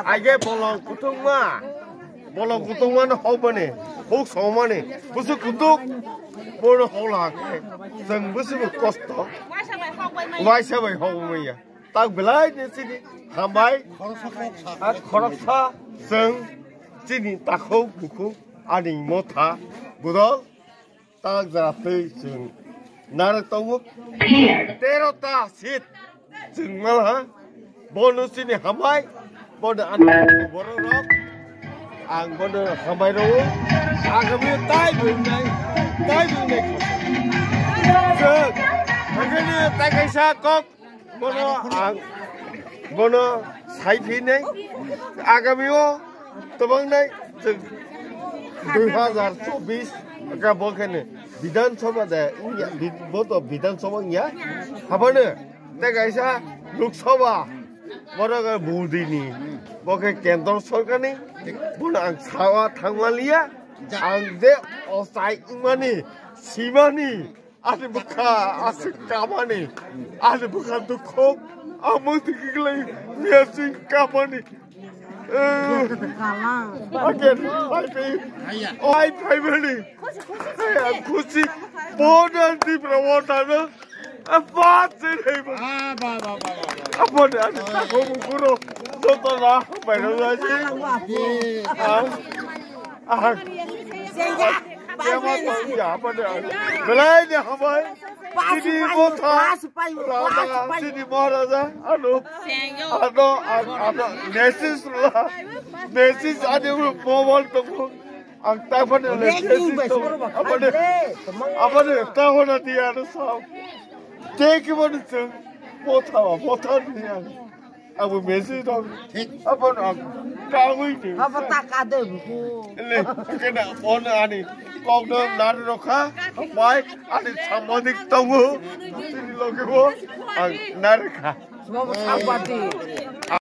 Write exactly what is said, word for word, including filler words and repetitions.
Aige bolong kutungma. Bolong kutungma no hokmani. Huk songmani. Busu kutuk. Bono hola khe. Jeng busu kosto. Waisa bai hokmaya. Tak belai ni sini. Hambai. Ak khoroksa. Jeng. Chini takhuk bukhuk. Ani motha. Budol. Tak jatwi chwng narwk tongo. Tero ta seat chwng malha. Bono chini hambai. Bono ani borok rok. Ang bono hambai rwo. Agami tai bungnai. Tai bungnai. Chwng. Agani tai kaisa kok. Bono ang, bono sai phinai, agami o tobang nai, chwng dui hazar chobbish ka bo khe ne Bidhan Sabha de, wngya, Bid-, bo to Bidhan Sabha wngya, habano, te kaisa Lok Sabha, bono khe Modi ni, bo khe Kendro Sorkar ni, bono ang sawa thangmaliya, ang de ochai wngmani, simani, Ani bwkha aswk kamani. Ani bwkha dukhuk. Amung twikiklai miyasing kamani. Again, I pay. I pay money. Ay, ang khusi. Bodan Tipra wata no. Apat se nei ba. Apa ni ani takho mukuro. Joto na, bai na si. Ah. Ah. Belai ni hambai. Chini motha. Raja, chini Maharaja. Ano. Ano, ano, ano. Message la. Message ani mobile tongo. Ang taphani le message tongo. Abani. Abani taphana dia ano sao. Teki bani cheng. Motha, motha dia. Abo message dong. Thik. Abo no ang kangwi ni. Abo ta ka de bu. Le, kena on ani kok no nar rokha, mai ani samonik tongo. Tini loge bo ang nar kha. Sabo sabati.